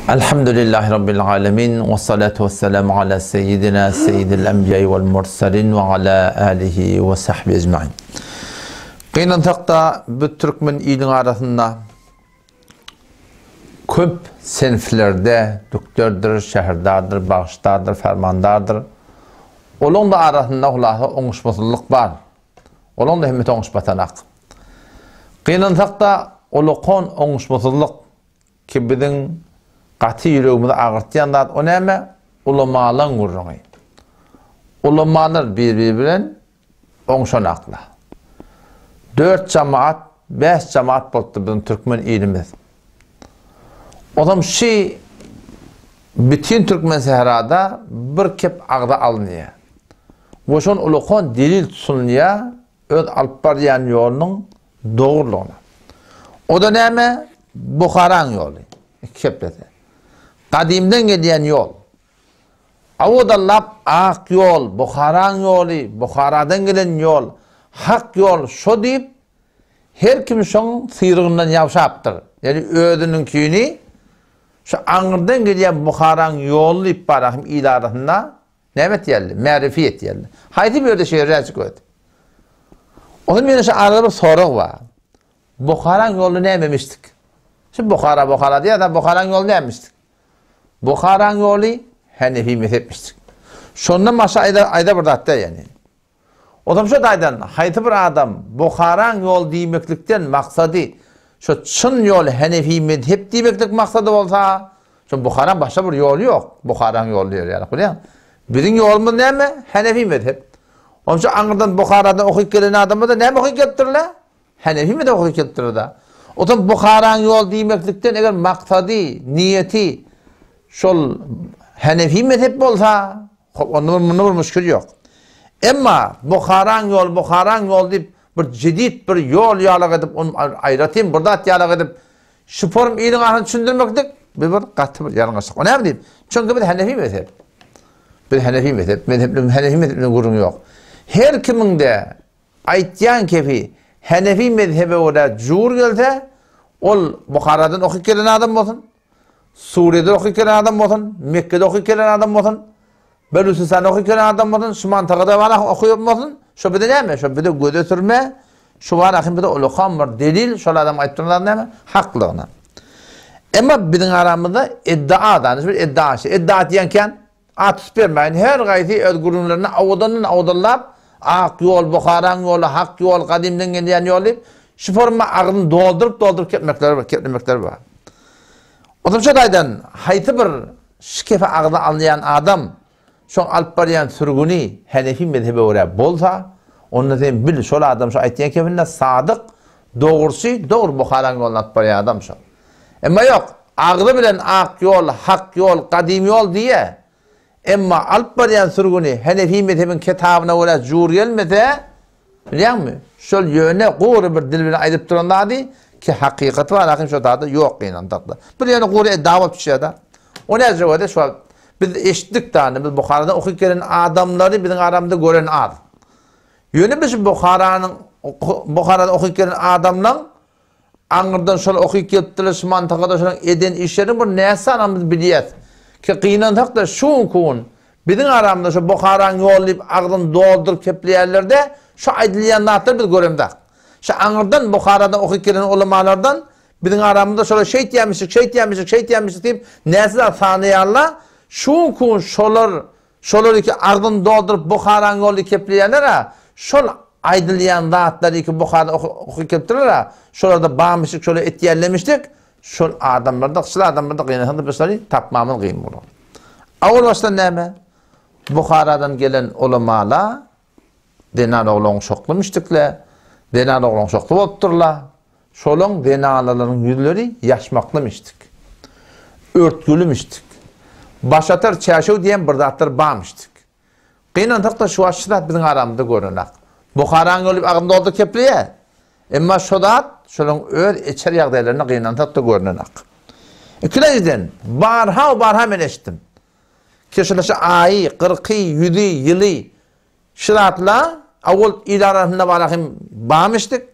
Elhamdülillahi Rabbil alemin ve salatu ve selamu ala seyyidina seyyidil enbiya'i vel mursalin ve ala alihi ve sahbihi ecmain. Gynansak-da bu türkmen iliň arasynda köp senflerde dükderdir, şäherdardyr, bagşydardyr, fermandardyr. Olaň da arasynda hulasa oňuşmasyzlyk bar. Olaň da hemmesi oňuşmatanak. Gynansak-da ulakan oňuşmasyzlyk Ki biziň gaty ýüregimizi agyrtýan zat o näme? Ulamalaň gürrüňi. Ulamalar bir-biri bilen oňşanaklar. Dört jamaat, bäş jamaat bolupdyr biziň türkmen ilimiz. Ozam şi bütin türkmen sährada bir kep agza alynýar. We şol ulakan delil tutulýar öz alyp barýan ýolunyň dogrulygyna. O-da näme? Buharaň ýoly. Iki keplese. Gadymdan gelýän ýol. Awadallap ak ýol, Buharaň ýoly, Buharadan gelen ýol, hak ýol şo diýip, her kim şoň syrygyndan ýabşapdyr. Ýagny özüniňkini şu aňyrdan gelýän Buharaň ýoly diýip bar ahim il arasynda Näme etýärler? Märifi etýärler. Haýsy bir ýerde şeýleräjik öt. Onda meniň şu arada bir sorag bar. Buharaň ýoly nämemişdik? Şu Buhara, Buhara diýýär, Buharaň ýoly nämemişdik? Buharaň ýoly Hanefi mezhepmişdik. Şondan başga aýda, aýda bir zat däl ýani. Ozam şo taýdan haýsy bir adam Buharaň ýoly diýmeklikden maksady şo çyn ýol Hanefi mezhep diýmeklik maksady bolsa, şo Buharaň başga bir ýoly ýok. Buharaň ýoly diýer ýaly bilýäň. Biziň ýolumyz näme? Hanefi mezhep. Onça aňyrdan Buharadan okyp gelen adamlar-da näme okyp gelipdirler? Hanefi mezhep okyp gelipdirler-da. Ozam Buharaň ýoly diýmeklikden eger maksady, niýeti şol Hanefi mezhep bolsa, Hop, onda bir munda bir müşkil ýok. Emma Buharaň ýoly, Buharaň ýoly diýip bir jedit bir ýol ýalak edip, ony aýratyn bir zat ýalak edip, şu form iliň arasynda düşündirmeklik bu bir gaty bir ýalňyşlyk. O näme diýip? Çünki biz Hanefi mezhep. Biz Hanefi mezhep, mezhepligiň Hanefi mezhebine gürrüň ýok. Her kimiň-de aýtýan kefi Hanefi mezhebe görä jur gelse, ol Buharadan okyp gelen adam bolsun, Suriýede okyp gelen adam bolsun, Mekgede okyp gelen adam bolsun, Belüsistanda okyp gelen adam bolsun, şu mantagada bar okyp bolsun, şo bize näme? Şo bize göze sürme, şu bar ahim bize ulakan bir delil, şol adam aýdyp duran zat näme? Haklygyna. Emma biziň aramyzda iddia da, bir iddia, iddia diýen kän, At tutup bermäýin. Her gaýsy öz gürrüňlerinde owadandan owadanlap, Ak ýol, Buharaň ýoly, hak ýol, gadymdan gelýän ýol diýip, şu forma agzyny dolduryp-dolduryp kepmekleri bar, keplemekleri bar. Onsoň şo taýdan haýsy bir şikefe agza alýan adam şoň alyp barýan sürgüni Hanefi mezhebe görä bolsa, onda sen bil, şol adam şo aýtýan kepinde sadyk, dogrusy, dogry Buharaň ýoluny alyp barýan adam şo. Emma ýok, agzy bilen ak ýol, hak ýol, gadym ýol diýýä. Emma alyp barýan sürgüni Henefi mezhebiň kitabyna görä jur gelmese, bilýäňmi, şol ýöne gury bir dil bilen aýdyp duran zady ki hakykaty bar, ahim şo zada ýok gynansak-da. Bir ýöne gury edda bolup düşýär-de. O näce bolýar şu wagt biz eşitdik dany, biz Buharadan okyp gelen adamlary biziň aramyzda gören az. Ýöne biz şu Buharanyň Buharada okyp gelen adamlaň Aňyrdan şol okyp gelipdirler, şu mantykada şolaň eden işlerini bir näçe adam biz bilýäs. Ki gynansak-da şu günki gün biziň aramyzda şu Buharaň ýoly diýip agzyny dolduryp kepleýärler-de, şu aýdylýan zatlary biz göremzak. Şu aňyrdan Buharadan okyp gelen ulamalardan biziň aramyzda şolar şeýtýämişik, şeýtýämişik, şeýtýämişik diýip näçe zat sanaýarlar, şu günki gün şolar Şolar iki agzyny dolduryp Buharaň ýoly kepleýänler-ä, şol aýdylýan zatlary iki Buharada okyp gelipdirler-ä, şolarda barmyşdyk, şolar etýänlemişdik, şol adamlarda, şol adamlarda gynansam-da biz şolary tapmamyz gyn bolar. Owal başdan näme? Buharadan gelen ulamala zenan oglan şoklumyşdykle, zenan oglan şokly bolupdyrlar. Şolaň zenanalaryň ýüzleri ýaşmaklymişdik. Örtgülimişdik. Başatar çäşew diýen bir zatlar barmyşdyk. Gynansak-da şu wagt şu zat biziň aramyzda görnenak. Buharaň ýoly agzyny dolduryp kepleýär. Emma şo zat şolaň öz içer ýagdaýlarynda gynansak-da görnenak. Ikilenjiden, barha-barha men eşitdim. Ki şolar şu aýy, kyrky, ýüzi, ýyly Şu zatla owal il arasynda bar hem barmyşdyk.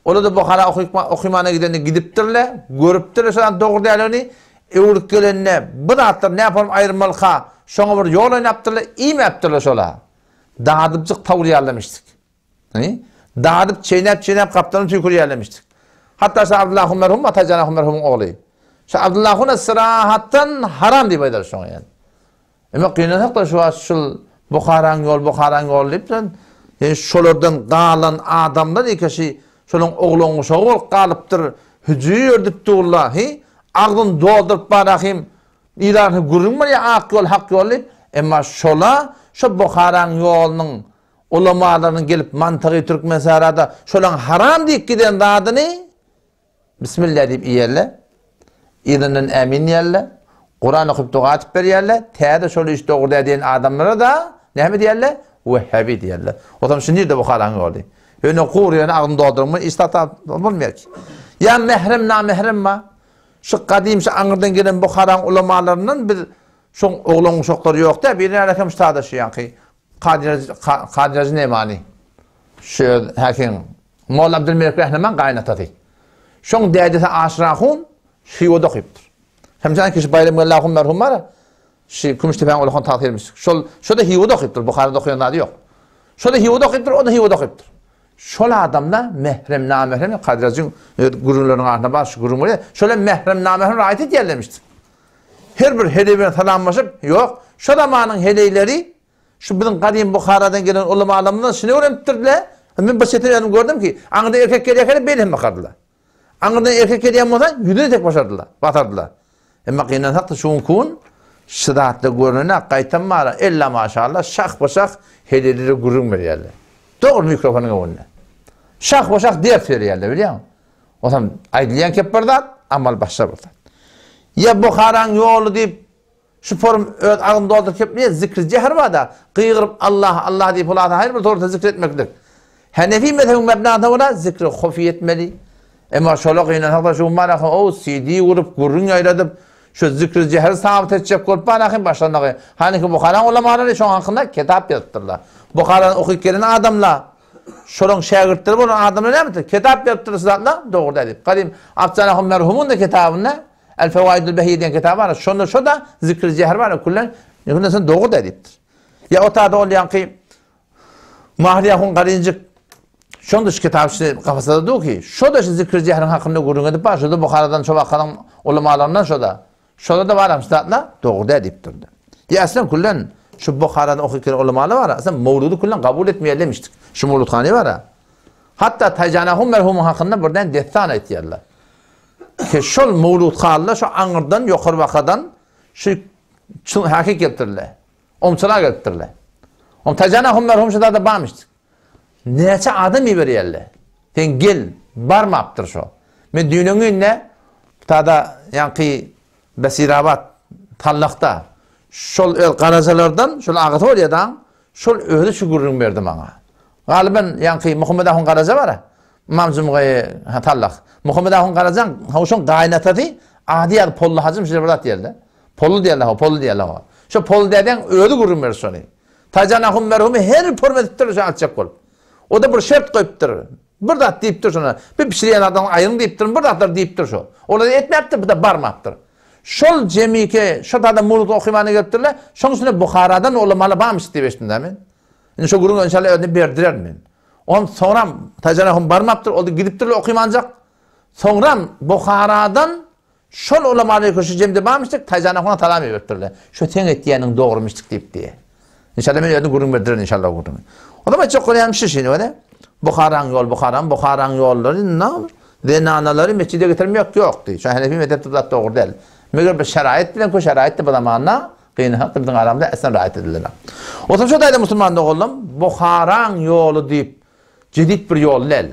Olar-da Buhara okymana gidende gidipdirler, görüpdirler şu zat dogry däldigini. öwrüp gelende bu zatlary näform aýyrmalyka, şoňa bir ýol oýnapdyrlar, iýmäpdirler şola. Dadypjyk tawurýarlamişdik. Hany? Dadyp çeýnäp-çeýnäp gapdalyny tüýkürýärlemişdik. Hatda şu Abdylla ahun merhum Atajan ahun merhumyň ogly. Şu Abdylla ahuna syrahatdan haram diýip aýdar şoňa ýani. Emma gynansak-da şu wagt şul Buharaň ýoly, Buharaň ýoly diýip sen, ýani şolardan galan adamlar ýeke şi şolaň oglan-uşagy bolup galypdyr, hüjür ýördüp durlar, hi? Agzyny dolduryp barahym il arasynda gürrüň bolýar ak ýol, hak ýol diýip, emma şola şo Buharaň ýolunyň Ulamalaryň gelip mantygy Türkmensährada şolaň haram diýip giden zadyny Bismillah diýip iýerler. Yzyndan ämin diýerler. Kuran okyp doga atyp berýärler. Täze şol iş dogry däl diýen adamlara-da näme diýerler? Wehhabi diýerler. Otam şu nirde bu halaň ýoly? Ýöne gury ýöne agzyny doldurma iş zat bolmaýar ki. Ýa mährem namährem bar. Şu gadym şu aňyrdan gelen Buharaň ulamalaryndan biz şoň oglan uşaklary ýok dä. Biri nälekem şu sada şu ýaňky Kadyr Nemani. Şu öz häkiň Molla Abdülmelik Rehneman gaýynatasy. Şoň dädesi Aşyr ahun Hywa okypdyr. Hemjan kişi Baýram Geldi ahun merhum bar. Şu Kümüşdepäň ulakan tagsyr Şol şo-da Hywa okypdyr. Buharada okaýan zady ýok. Şo-da Hywa okypdyr, o-da Hywa okypdyr. Şol adamda mährem namährem Kadyrajyň öz gürrüňleriniň arasynda bar şu gürrüň bolýar. Şol hem mährem namährem raýat edýärlermişdir. Her bir heleý bilen salamlaşyp, ýok, şo zamanyň heleýleri şu biziň gadym Buharadan gelen ulamalarymyzdan şuny öwrenipdirdiler. Men bir çetini özüm gördüm ki, aňyrdan erkek gelýärkä beýle hem bakardylar. Aňyrdan erkek gelýän bolsa, ýüzüne tek basardylar, basardylar. Emma gynansak-da şu günki gün şu zatlar görnenok, gaýtam bara ella maşallah şah-ba-şah heleýlere gürrüň berýärler. Dogry mikrofonyň öňünde. Şah-ba-şah ders berýärler, bilýäňmi? Onsoň aýdylýan kep bir zat, amal başga bir zat. Ýa Buharaň ýoly diýip, şu forum öz agzyny dolduryp kep niýe zikri jehr bar-da, gygyryp Allah, Allah diýip hulasa haýyr bir torsda zikr etmeklik. Hanefi mezhebiň mebnasyna görä zikri hufi etmeli. Emma şola gynansak-da şu gün bar-a o CD gurup, gürrüň ýaýradyp, şu zikri jehri sabyt etjek bolup bar-a başlandygy. Haniki Buharaň ulamalary şoň hakynda kitap ýazypdyrlar. Buharany okyp gelen adamlar, Şolaň şägirtleri bolan adamlar näme etdi? Kitap ýazypdyr şu zatlar dogry däl diýip. Gadym Abjan ahun merhumyň-da kitabynda El Fewaidul Behiýe diýen kitaby bar. Şonda şo-da zikri jehr bar, küllen ýöne sen dogry däl diýipdir. Ýa o tada ol ýaňky Mahri ahun Garinjik şonda şu kitap şu kafasada dur ki, şo-da şu zikri jehriň hakynda gürrüň edip bar, şo-da Buharadan şo wakanyň ulamalaryndan şo-da. Şoda-da baram şu zatlar dogry däl diýip durdy. Ýa aslan küllen şu Buharada okyp gelen ulamalar bar, aslan mowludy küllen kabul etmeýär demişdik. Şu mowluthany bar. Hatda Taýjan ahun merhumyň hakynda birden dessan aýtýarlar. Ki şol mowluthalylar şu aňyrdan ýokary bakadan şu hakyk gelipdirler. Omçalar gelipdirler. Om Taýjan ahun merhum şu zada barmyşdyk. Näçe adam iberýärler. Sen gel, barmapdyr şo. Men düýnüň günde tada ýaňky Besirabat Tallakda şol öz garajalardan şol agasy bolýar da, şol özi şu gürrüň berdi maňa. Galyban ýaňky Muhammet ahun Garaja bar. Ymam Jumgaýy ha Tallak. Muhammet ahun Garajaň howşuň gaýynatasy ady ýaly Polly hajym şeýle bir zat diýerler. Polly diýerler, Polly diýerler. Şo Polly dädeň özi gürrüň berdi şony. Taýjan ahun merhumy her form edipdir şo alçak bolup. O-da bir şert goýupdyr. Bir zat diýipdir şona. Bir bişirýän adamyň aýryň diýipdir, bir zatlar diýipdir şo. Olar etmäpdir, bu-da barmapdyr. Şol jemike şo tada murut okymana gelipdirler. Şoň üstüne Buharadan ulamalar barmyş diýip eşitdim-dä men. Indi şo gürrüňi enşalla özüne berdirerin men. On soňram Taýjan ahun barmapdyr, ol-da gidipdirler okymanjak. Soňram Buharadan Şol ulamalar şu jemde barmyşdyk, Taýjan ahuna salam iberipdirler. Şu seň etýäniň dogrumyşdyk diýip diýe. Inşallah men özüne gürrüň berdirin inşallah o gürrüňi. O zaman aýtjak bolýanym şu şeýle bolýar. Buharaň ýol, Buharaň, Buharaň ýollary nag zenanalary mesjide getirmek ýok diý. Şu Hanefi mezhepde bu zat dogry däl. Meger bir şeraýat bilen köp şeraýat bu zamanda gynansak biziň aramyzda eslen raýat edilenok. O zaman şu taýda musulman doganlarym Buharaň ýoly diýip jedit bir ýol däl.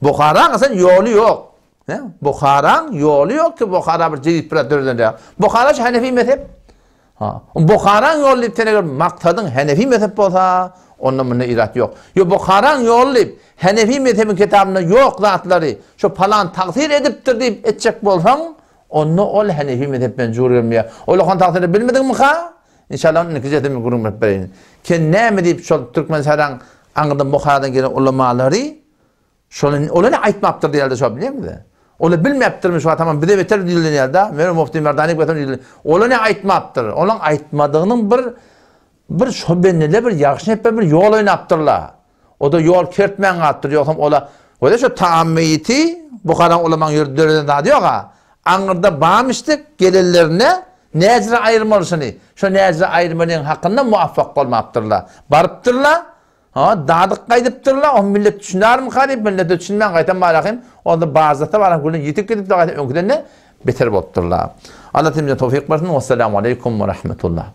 Buharaň esen ýoly ýok. He? Buharaň ýoly ýok ki Buhara bir jedid bir döreden däl. Buhara şu Hanefi mezhep. Ha. Buharaň ýoly diýip sen eger maksadyň Hanefi mezhep bolsa, onda munda irat ýok. Ýo Buharaň ýoly diýip Hanefi mezhebiň kitabynda ýok zatlary şu palan tagsyr edipdir diýip etjek bolsaň, onda ol Hanefi mezhep bilen jur gelmeýär. Ol okan tagsyry bilmediňmi-ha? Inşallah indiki jelse men gürrüň berip bereýin. Ken näme diýip şol Türkmenistanyň aňyrdan Buharadan gelen ulamalary Şony ol ene aýtmapdyr diýýärler şo bilýäňmi? Ola bilmäpdirmi şu tamam bize beter ýüzlenýär-de. Men Mufti Merdani beter ýüzlen. Ola ne aýtmapdyr. Olaň aýtmadygynyň bir bir şo bendede bir ýagşy nepbe bir ýol oýnapdyrlar. O-da ýol kertmän galypdyr. Ýogsam ola Wele şo taam meýiti Buharaň ulamaň ýörüp döreden zady ýok-a. Aňyrda bamyşdyk gelenlerine näjre aýyrmalyşyny, şo näjre aýyrmalyň hakynda muwaffak bolmapdyrlar. Barypdyrlar, ha, dadyk gaýdypdyrlar, o millet düşünärmika diýip, millete düşünmän gaýtam barahym, onda barzahda baran gülüň ýitip gidipdir, gaýtam öňküden-de beter bolupdyrlar. Allah hemmämize towfyk bersin. Wessalamu aleýkum we rahmetullah.